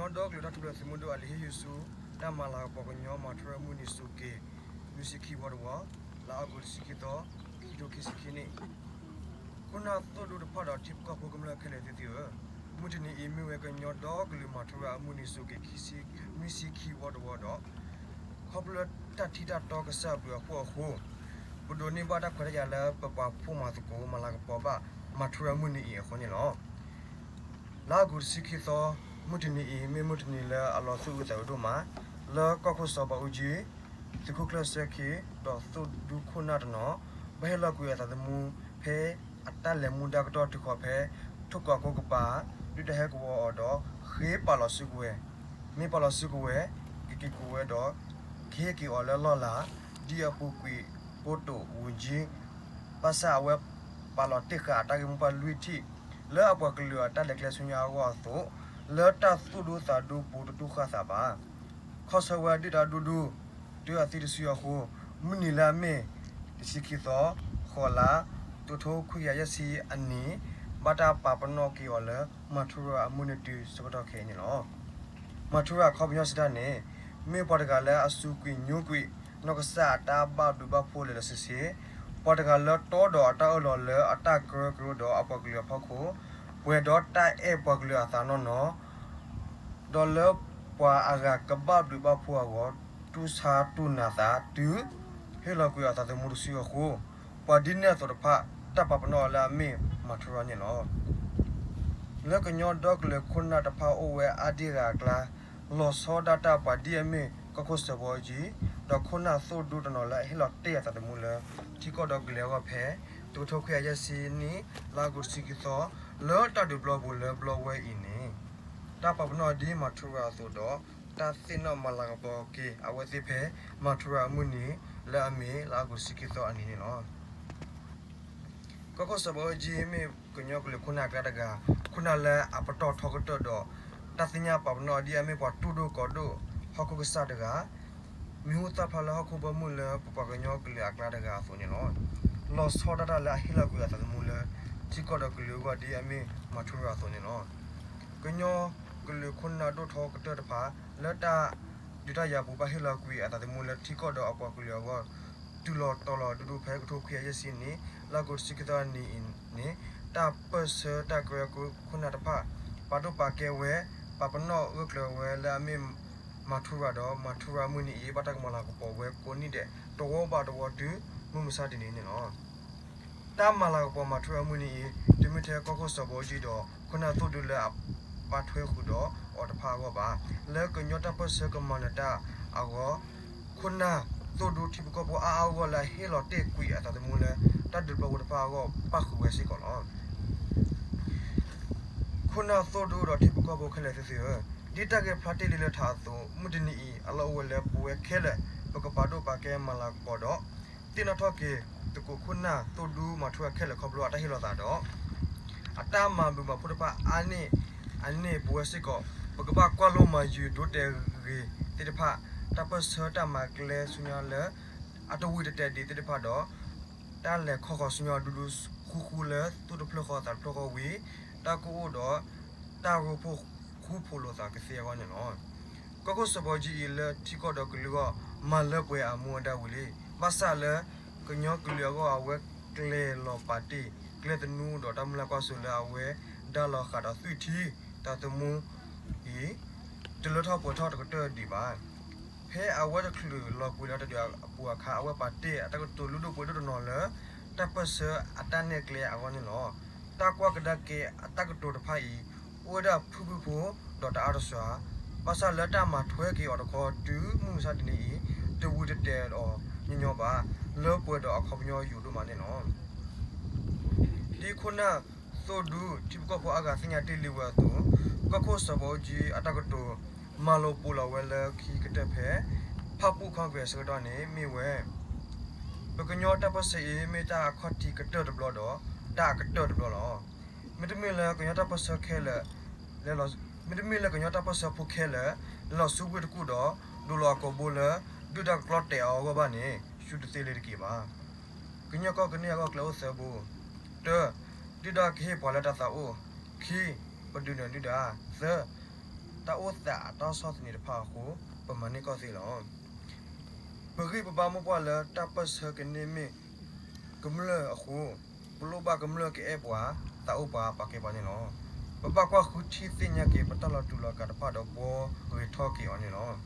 ကညီဒီကလုာ်တၢ်ထူၣ်ဖျဲးသုးမုၢ်ဒိၣ် အလံာ်ဟ့ၣ်ယုၢ်ဆူ တၢ်မၤလၤကပီၤကညီမၤထူရၤအမုၢ်နံၤစိၤက့ၤ နွံဆံခံဝီတဝီ, လါအီကူးတဆံခံသီ, ခံထိခံဆံခံနံၣ်, ခိၣ်နၢ်သိၣ်ဒူတဖၣ်ဒီးထံဖိကီၢ်ဖိကမျၢၢ်ခဲလၢာ်သ့ၣ်သုဧၢ, မုၢ်တနံၤအံၤမ့ၢ်ဝဲကညီဒီကလုာ်မၤထူရၤအမုၢ်နံၤစိၤက့ၤ နွံဆံခံဝီတဝီဒီး ခီဖျိလၢတၢ်ထံၣ်တၢ်တီကစၢ်အဘျုးအဖှိၣ်အဃိ, ပဒိးန့ၢ်ဘၣ်တၢ်ခွဲးတၢ်ယာ်လၢပပာ်ဖှိၣ်မၤသကိးမၤလၤကပီၤဘၣ် မၤထူရၤမုၢ်နံၤအံၤအဃိန့ၣ်လီၤ. လါအီကူးတဆံခံသီ, မုၢ်တနံၤအံၤ မ့ၢ်မုၢ်တနံၤလၢအလီၤသူၣ်အုးသးအုးဒိၣ်မး, လၢကီၢ်ခိၣ်စီၤဘးအူကၠံ, သုးခိၣ်ကျၢၢ်စၢခ့ ဒီးသိၣ်ဒူခိၣ်နၢ်တနီၤ, ဘၣ်ဟ့ၣ်လီၤကွံာ်အသးသမူ ဖဲအတၢ်လဲၤမူဒါကတီၢ်တုၤဃီၤဖဲ ထိၣ်ကိးကိးကပၤ ဒုၣ်ဒါဟဲကဝီၤအီၤဒီး ဃ့ပာ်လီၤစုကဝဲၤ, မ့ၢ်ပာ်လီၤစုကဝဲၤ, ကက့ၤကဝဲၤဒီး ကဟ့ၣ်က့ၤအီၤလၢလီၢ်လၤ ဒ်အပူၤကွံာ် ဘိတိၣ်ဝူၤကၠံ ဘၣ်ဆၣ်အဝဲပာ်လီၤတ့ၢ်ဃာ်အတၢ်ဂ့ၢ်မိၢ်ပှၢ်လွံၢ်ထံၣ် လၢအပှၤကလုာ်အတၢ်လဲၤကျဲဆူညါအဂီၢ်အသိး, လၢတၢ်သူၣ်ဒူသးဒူပူၤတတူၢ်ဃာ်သးဘၣ်. ခီဆၢဝဲဒုၣ်ဒါဒူဒူ တုၤအသံတစုအဃိ, မုၢ်နံၤလၢအမ့ၢ် တဆံခံသီ, ဃိးလါ, တကထိခွံကယၤယဲၢ်ဆံအနံၤ, ဘၣ်တၢ်ပာ်ပနီၣ်က့ၤအီၤလၢ မၤထူရၤအမုၢ်နံၤတုၤဆၢကတီၢ်ခဲအံၤန့ၣ်လီၤ. မၤထူရၤအခီပညီစံးတၢ်န့ၣ်, မ့ၢ်ပှၤတဂၤလၢအစူးကွံာ်ညိကွံာ် နီၢ်ကစၢ်အတၢ်ဘၣ်ဘျုးဘၣ်ဖှိၣ်လၢာ်လၢာ်ဆ့ဆ့, ပှၤတဂၤလၢတီဒီးအတၢ်အၢၣ်လီၤလၢအတၢ်ကရၢကရိဒီးအပှၤကလုာ်အဖီခိၣ်, ပှဲၤဒီးတၢ်အဲၣ်ပှၤကလုာ်အသးနီၢ်နီၢ် ဒီးလၢပှၤအဂၤကဘၣ်ဘျုးဘၣ်ဖှိၣ်အဂီၢ် တူၢ်ဆါတူၢ်နာ်သးတုၤ ဟ့ၣ်လီၤကွံာ်အသးသမူတစုအဃိ, ပှၤဒ်န့ၣ်အသိးတဖၣ် တၢ်ပာ်ပနီၣ်အီၤလၢအမ့ၢ်မၤထူရၤန့ၣ်လီၤ. လၢကညီဒီကလုာ်ခိၣ်နၢ်တဖၣ်အိၣ်ဝဲအါဒံအါဂၤအကျါ, လီၤဆီဒၣ်တၢ်ပှၤဒ်အမ့ၢ်ကီၢ်ခိၣ်စီၤဘးအူကၠံ, ဒီးခိၣ်နၢ်သိၣ်ဒူတနီၤလၢအဟ့ၣ်လီၤတ့ၢ်အသးသမူလၢ ထံကီၢ်ဒီးကလုာ်အဂီၢ်ဖဲ တကထိခွံကယၤယဲၢ်ဆံနံၣ် လါအီကူးတဆံခံသီ လၢတၢ်ဒုးပျီပူၤလၢဘျီဝဲအံၤန့ၣ်, တၢ်ပာ်ပနီၣ်ဒ်မၤထူရၤအသိးဒီး တၢ်သ့ၣ်နီၣ်မၤလၤကပီၤက့ၤအဝဲသ့ၣ်ဖဲ မၤထူရၤအမုၢ်နံၤလၢအမ့ၢ်လါအီကူးတဆံခံသီအနံၤန့ၣ်လီၤ. ကီၢ်ခိၣ်စီၤဘးအူကၠံမ့ၢ်ကညီကလုာ်ခိၣ်နၢ်အကျါတဂၤ, ခိၣ်နၢ်လၢအပတီၢ်ထီကတၢၢ်ဒီး တၢ်သ့ၣ်ညါပာ်ပနီၣ်ဒ်အမ့ၢ်ပှၤတူၢ်ဒိၣ်ကီၤဒိၣ်ဟီၣ်ခိၣ်ကစၢ်တဂၤ, မံၤဟူသၣ်ဖျါလၢဟီၣ်ခိၣ်ဘီမုၢ်လၢပပှၤကညီကလုာ်အကျါတဂၤအသိးန့ၣ်လီၤ. လီၤဆီဒၣ်တၢ်လၢအဟ့ၣ်လီၤကွံာ်အသးသမူလၢ ထံကီၢ်ဒီးကလုာ်အဂီၢ်ဒ်အမ့ၢ်မၤထူရၤအသိးန့ၣ်လီၤ. ကညီကလုာ်ခိၣ်နၢ်ဒိၣ်ထီကတၢၢ်တဖၣ် လၢတၢ်ဒုးတၢ်ယၤအပူၤ ဘၣ်ဟ့ၣ်လီၤကွံာ်အသးသမူလၢထံကီၢ်ဒီးအပှၤကလုာ်အဂီၢ် တုၤလီၤတီၤလီၤဒူဒူဖဲ တကထိခွံကယၤယဲၢ်ဆံနံၣ် လါအီကူးတဆံခံသီအနံၤအံၤန့ၣ်, တၢ်ပၢၢ်ဆၢတၢ်ကရၢကရိခိၣ်နၢ်တဖၣ် ပာ်ဒိၣ်ပာ်ကဲဝဲ, ပာ်ပနီၣ်ဂၢၢ်ကျၢၤဝဲလၢအမ့ၢ်မၤထူရၤဒီး မၤထူရၤမုၢ်နံၤအံၤ ဘၣ်တၢ်ကမၤလၤကပီၤဝဲကိးနံၣ်ဒဲး တဝီဘၣ်တဝီတုၤ မုၢ်မဆါတနံၤန့ၣ်လီၤ. တၢ်မၤလၤကပီၤမၤထူရၤမုၢ်နံၤအံၤ တမ့ၢ်ထဲကီၢ်ခိၣ်စီၤဘးအူကၠံဒီး ခိၣ်နၢ်သိၣ်ဒူလၢအပာ်ထွဲဃုာ်ဒီးအီၤတဖၣ်အဂီၢ်ဘၣ်. လၢကညီတၢ်ပၢၢ်ဆၢကမၤနၢၤတၢ်အဂီၢ်, ခိၣ်နၢ်သိၣ်ဒူထံဖိကီၢ်ဖိအါအါဂီၢ်ဂီၢ်လၢအဟ့ၣ်လီၤတ့ၢ်ကွံာ်အသးသမူလၢ တၢ်ဒုးပျီပူၤတဖၣ်အဂီၢ် ပၣ်ဃုာ်ဝဲစ့ၢ်ကီးလီၤ. ခိၣ်နၢ်သိၣ်ဒူဒီးထံဖိကီၢ်ဖိခဲလၢာ်သ့ၣ်သုဧၢ, ဒ်တၢ်ဂ့ၢ်ဖျါတ့ၢ်လံလၢထးအသိး, မုၢ်တနံၤအံၤ အလီၢ်အိၣ်ဝဲလၢပဝဲခဲလၢာ် ပကပာ်ဒိၣ်ပာ်ကဲမၤလၤကပီၤဒီး သ့ၣ်နီၣ်ထီၣ်က့ၤသကိးခိၣ်နၢ်သိၣ်ဒူမၤထူရၤခဲလၢာ်ခီဖျိအတၢ်ဟ့ၣ်လီၤသးဒီး အတၢ်မၤဘျုးမၤဖှိၣ်တဖၣ်အါန့ၢ်အန့ၣ်ပဝဲစ့ၢ်ကီး ပကဘၣ်ကွၢ်လိမၤယုၤဒိတဲာ်ဂ့ၤသ့ၣ်တဖၣ်, တၢ်ပၢၢ်ဆၢတၢ်မၤကျဲဆူညါလၢ အတဝံၤတတဲာ်ဒံးသ့ၣ်တဖၣ်ဒီး တၢ်လဲၤခီဃီၤဆူညါဒူဒူဃူဃူလၢသူၣ်တဖျၢၣ်ဃီသးတဖျၢၣ်ဃီဝံၤ တၢ်ကအိၣ်ဒီးတၢ်ရိဖှိၣ်ဃူဖိးလိာ်သးကသ့အဂီၢ်န့ၣ်လီၤ. ကီၢ်ခိၣ်စီၤဘးအူကၠံအံၤလၢထံကီၢ်ဒီးကလုာ်အဂီၢ် မၤလၢပှဲၤအမူအဒါဝံၤလံ. ဘၣ်ဆၣ်လၢကညီကလုာ်အဂီၢ် အဝဲကျဲၤလီၤပာ်တ့ၢ်ကျဲသနူဒီးတၢ်မုၢ်လၢ်ကွၢ်စိလၢအဝဲဒါလီၤဃာ်ဒီးသွံၣ်ထံသးသမူအံၤ တလၢထီၣ်ပှဲၤထီၣ်တကတၢၢ်ဒံးဘၣ်. ဖဲအဝဲတချုးလီၤပှ့ၤလၢတၢ်ဒုးအပူၤအခါ အဝဲပာ်တ့ၢ်အတၢ်ကတိၤလုၢ်ဒိၣ်ပှ့ၤဒိၣ်တနီၤလၢ တၢ်ပၢၢ်ဆၢအတၢ်နဲၣ်ကျဲအဂီၢ်န့ၣ်လီၤ. တၢ်ကွၢ်ကဒါက့ၤအတၢ်ကတိၤတဖၣ်အံၤ အိၣ်ဝဲဒၣ်ဖုၣ်ဖုၣ်ဖိဒီးတအါတစှၤ, ဘၣ်ဆၣ်လၢတၢ်မၤထွဲက့ၤအီၤတခီ တုၤမုၢ်မဆါတနံၤအံၤ တဝံၤတတဲာ်ဒီးညီညီဘၣ်, လၢပှဲၤဒီးအခီပညီယိာ်ဒိၣ်မးန့ၣ်လီၤ. ဒ်ခိၣ်နၢ်သိၣ်ဒူထံဖိကီၢ်ဖိအါဂၤသ့ၣ်ညါတ့ၢ်လံဝဲအသိး, ကီၢ်ခိၣ်စီၤဘးအူကၠံအတၢ်ကတိၤ မၤလိာ်ပိာ်လီၤဝဲလၢခံကတၢၢ်ဖဲ ဖၣ်ပူၣ်ခီၣ်ကရံးအဆၢကတီၢ်န့ၣ်မ့ၢ်ဝဲ ပကညီတၢ်ပၢၢ်ဆၢအံၤ မ့ၢ်တၢ်အခီၣ်ထံးကတၢၢ်တဘျီဒီး တၢ်အကတၢၢ်တဘျီလီၤ. မ့တမ့ၢ်လၢကညီတၢ်ပၢၢ်ဆၢခဲလၢာ် မ့တမ့ၢ်လၢကညီတၢ်ပၢၢ်ဆၢဖိခဲလၢာ် လဲၤလီၤဆူဝ့ၢ်တကူၣ်ဒီး ဒိးလီၤအကိာ်ဘိလၢ ဒုၣ်ဒါကကျီတဲာ်အီၤအဂီၢ်ဘၣ်န့ၣ် ဆူတသ့လၢၤတက့ၢ်ဘၣ်. ကညီကီၢ်ကန့ၢ်အဂီၢ်ကျဲအိၣ်သၢဘိ, တၢ, ဒုၣ်ဒါကဟ့ၣ်ပှၤလၢတၢ်သးအိၣ်, ခံ, ပဒုးနၢၤဒုၣ်ဒါ, သၢ, တၢ်အိၣ်သးအတၢ်ဆီၣ်သနံးတဖၣ်အဃိ ပမၤန့ၢ်ကီၢ်သ့လီၤ. ပဂံၢ်ပဘါမိၢ်ပှၢ်လၢတၢ်ပၢၢ်ဆၢကန့ၢ်မ့ၢ်ကမျၢၢ်အဃိ, ပလိၣ်ဘၣ်ကမျၢၢ်ကအဲၣ်ပှၤ, သးအိၣ်ပှၤ, ပာ်ကဲပှၤန့ၣ်လီၤ. ပဘၣ်ကွၢ်ဃုထံၣ်သ့ၣ်ညါက့ၤ ပတၢ်လီၤတူာ်လီၤကာ်တဖၣ်ဒီးဘှီဂ့ၤထီၣ်က့ၤအီၤန့ၣ်လီၤ.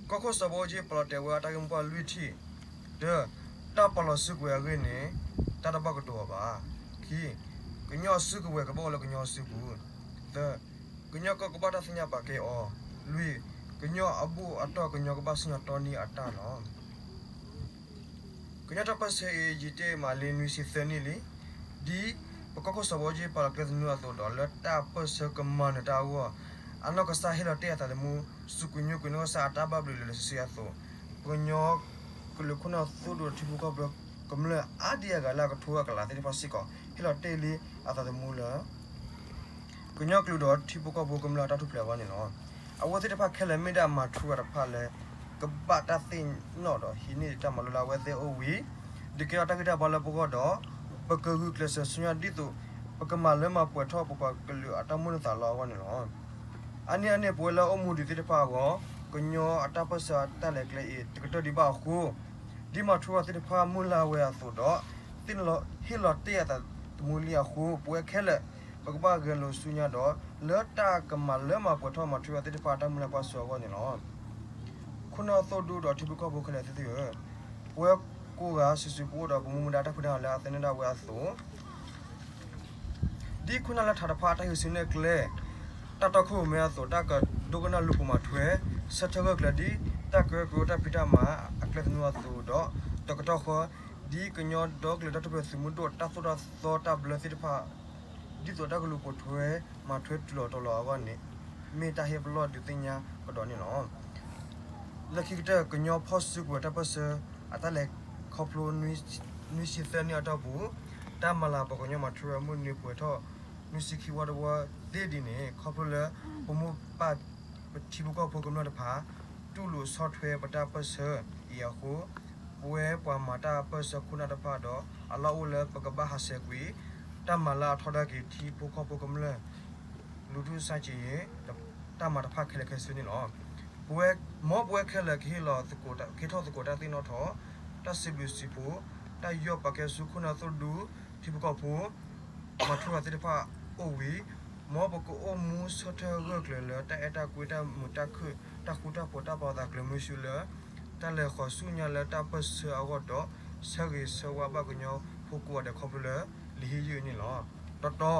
ကီၢ်ခိၣ်စီၤဘၣ်အူကၠံ ပလီၤတဲာ်ဝဲအတၢ်ဂ့ၢ်မိၢ်ပှၢ်လွံၢ်ထံၣ်, တၢ, တၢ်ပလီၤစုကဝဲၤအဂ့ၢ်န့ၣ် တၢ်တဘၣ်ကတိၤအီၤဘၣ်. ခံ, ကညီအစုကဝဲၤကဘၣ်အိၣ်လၢကညီအစုပူၤ. သၢ, ကညီကီၢ်ကဘၣ်တၢ်သ့ၣ်ညါပာ်ကဲအီၤ. လွံၢ်, ကညီအဘူၣ်အတီၢ် ကညီကဘၣ်စံၣ်ညီၣ်တီနံအတၢ်လီၤ. ကညီတၢ်ပၢၢ်ဆၢအံၤ ယံာ်တ့ၢ်မးလံနွံဆံသၢနံၣ်လံ. ဒ်ပကီၢ်ခိၣ်စီၤဘၣ်အူကၠံ ပာ်လီၤကျဲသနူအသိးဒီး လၢတၢ်ပၢၢ်ဆၢကမၤနၢၤတၢ်အဂီၢ်, အနီၢ်ကစၢ်ဟ့ၣ်လီၤတ့ၢ်အသးသမူ စူးကညိကွံာ်နီၢ်ကစၢ်အတၢ်ဘၣ်ဘျုးလၢာ်လၢာ်ဆ့ဆ့အသိး, ပကညီကလုာ်ခိၣ်နၢ်သိၣ်ဒူဒီးထံဖိကီၢ်ဖိကမျၢၢ်အါဒံအါဂၤလၢအကထိအကလးသ့ၣ်တဖၣ်စ့ၢ်ကီး ဟ့ၣ်လီၤတ့ၢ်လံအသးသမူလၢ ကညီကျိာ်ဒီးထံဖိကီၢ်ဖိကမျၢၢ်အတၢ်ထူၣ်ဖျဲးအဂီၢ်န့ၣ်လီၤ. အဝဲသ့ၣ်တဖၣ်ခဲလၢာ်မ့ၢ်ဒၣ်မၤထူရၤတဖၣ်လၢ ကဘၣ်တၢ်သ့ၣ်နီၣ်ဒီးဟံးန့ၢ်တၢ်မၤလိလၢအဝဲသ့ၣ်အအိၣ်ဝံၤ, ဒုးကဲထီၣ်တၢ်ဂံၢ်တၢ်ဘါလၢပဂီၢ်ဒီး ပကဂုာ်ကျဲးစၢးဆူညါဒ်သိး ပကမၤလၢမၤပှဲၤထီၣ်ပပှၤကလုာ်အတၢ်မိၣ်န့ၢ်သးလီအဂီၢ်န့ၣ်လီၤ. အါန့ၢ်အန့ၣ် ပဝဲလၢအိၣ်မူဒံးသ့ၣ်တဖၣ်အဂီၢ်, ကညီအတၢ်ပၢၢ်ဆၢအတၢ်လဲၤကျဲအံၤ တကတၢၢ်ဒံးဘၣ်အဃိ, ဒ်မၤထူရၤသ့ၣ်တဖၣ်မုၢ်လၢ်ဝဲအသိးဒီး ဟ့ၣ်လီၤတ့ၢ်အသးသမူလံအဃိ, ပဝဲခဲလၢာ် ပကဘၣ်ဂဲၤလိာ်ဆူညါဒီး လၢတၢ်ကမၤလၢမၤပှဲၤထီၣ်မၤထူရၤသ့ၣ်တဖၣ်အတၢ်မုၢ်လၢ်ကွၢ်စိအဂီၢ်န့ၣ်လီၤ. ခိၣ်နၢ်သိၣ်ဒူဒီးထံဖိကီၢ်ဖိခဲလၢာ်သ့ၣ်ဧၢ, ပဝဲကိးဂၤစုာ်စုာ်ပအိၣ်ဒီးပမူမူဒါတၢ်ဖံးတၢ်မၤလၢအသန့ၤဒၣ်ဝဲအသိး ဒ်ခိၣ်နၢ်လၢထးတဖၣ်အတၢ်ဟံးစုနဲၣ်ကျဲ တၢ်တီခိၣ်ရိၣ်မဲအသိး တၢ်ကဒိကနၣ်လူၤပိာ်မၤထွဲ ဆၢထၢၣ်ဂၢၢ်ကျၢၤ ဒ်တၢ်ကရၢကရိတၢ်ဖံးတၢ်မၤအကျဲသနူအသိးဒီး တကတီၢ်ဃီ ဒ်ကညီဒီကလုာ်တၢ်ထူၣ်ဖျဲးသုးမုၢ်ဒိၣ်တၢ်သိၣ်တၢ်သီတၢ်ဘျၢသ့ၣ်တဖၣ် ဒ်သိးတၢ်ကလူၤပိာ်ထွဲမၤထွဲတုၤလီၤတီၤလီၤအဂီၢ်န့ၣ် မ့ၢ်တၢ်ဟ့ၣ်ပလီၢ်ဒုးသ့ၣ်ညါကဒီးန့ၣ်လီၤ. လၢခံကတၢၢ် ကညီဖီၣ်စုကဝဲၤတၢ်ပၢၢ်ဆၢအတၢ်လဲၤခီဖျိ နွံဆံသၢနံၣ်အတီၢ်ပူၤ တၢ်မၤလၤပှၤကညီမၤထူရၤမုၢ်နံၤပှဲၤထီၣ် နွံဆံခံဝီတဝီသ့ဒ်န့ၣ် ခီဖျိလၢပမိၢ်ပၢ်ပထံဖိကီၢ်ဖိကမျၢၢ်တဖၣ် တူၢ်လိာ်ဆီၣ်ထွဲပတၢ်ပၢၢ်ဆၢအံၤအဃိ ပဝဲပှၤမၤတၢ်ပၢၢ်ဆၢခိၣ်နၢ်တဖၣ်ဒီး အလီၢ်အိၣ်လၢပကဘၣ်ဟးဆှဲးကွံာ် တၢ်မၤလၢအထီဒါက့ၤထံဖိကီၢ်ဖိကမျၢၢ် လူၤထူၣ်စၢ်က့ၤ တၢ်မၤတဖၣ်ခဲလၢာ်ခဲဆ့န့ၣ်လီၤ. ပဝဲ, မ်ပဝဲခဲလၢာ်ကဟ့ၣ်လီၤ, ကဟ့ၣ်ထီၣ်သကိးတၢ်သ့ၣ်နီၣ်ထီၣ်, တၢ်စံးဘျုးစံးဖှိၣ်, တၢ်ယီၢ်ပာ်ကဲဆူခိၣ်နၢ်သိၣ်ဒူ, ထံဖိကီၢ်ဖိ မၤထူရၤသ့ၣ်တဖၣ်အိၣ်ဝံၤ, မ်ပကအိၣ်မူဆၢထၢၣ်ဂၢၢ်ကျၢၤလၢတၢ်အဲၣ်တၢ်ကွံတၢ်မုာ်တၢ်ခုၣ် တၢ်ဃူတၢ်ဖိးတၢ်ပာ်သးကျၢၤမုဆူလၢ တၢ်လဲၤဃီၤဆူညါလၢတၢ်ပၢၢ်ဆၢအဂီၢ်ဒီး ဆၢဂ့ၤဆၢဝါဘၣ်ကညီဖိကိးဂၤဒဲးခီဖျိလၢ လံာ်ဟ့ၣ်ယုၢ်န့ၣ်လီၤ. တီတီ,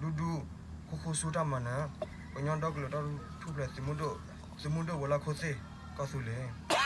ဒူဒူ, ဃူဃူဆူတၢ်မၤနၢၤ, ကညီဒီကလုာ်တၢ်ထူၣ်ဖျဲးသုးမုၢ်ဒိၣ်, သုးမုၢ်ဒိၣ်ဝဲၤလီၢ်ခိၣ်သ့ၣ်, ကီၢ်သူလ့ၤ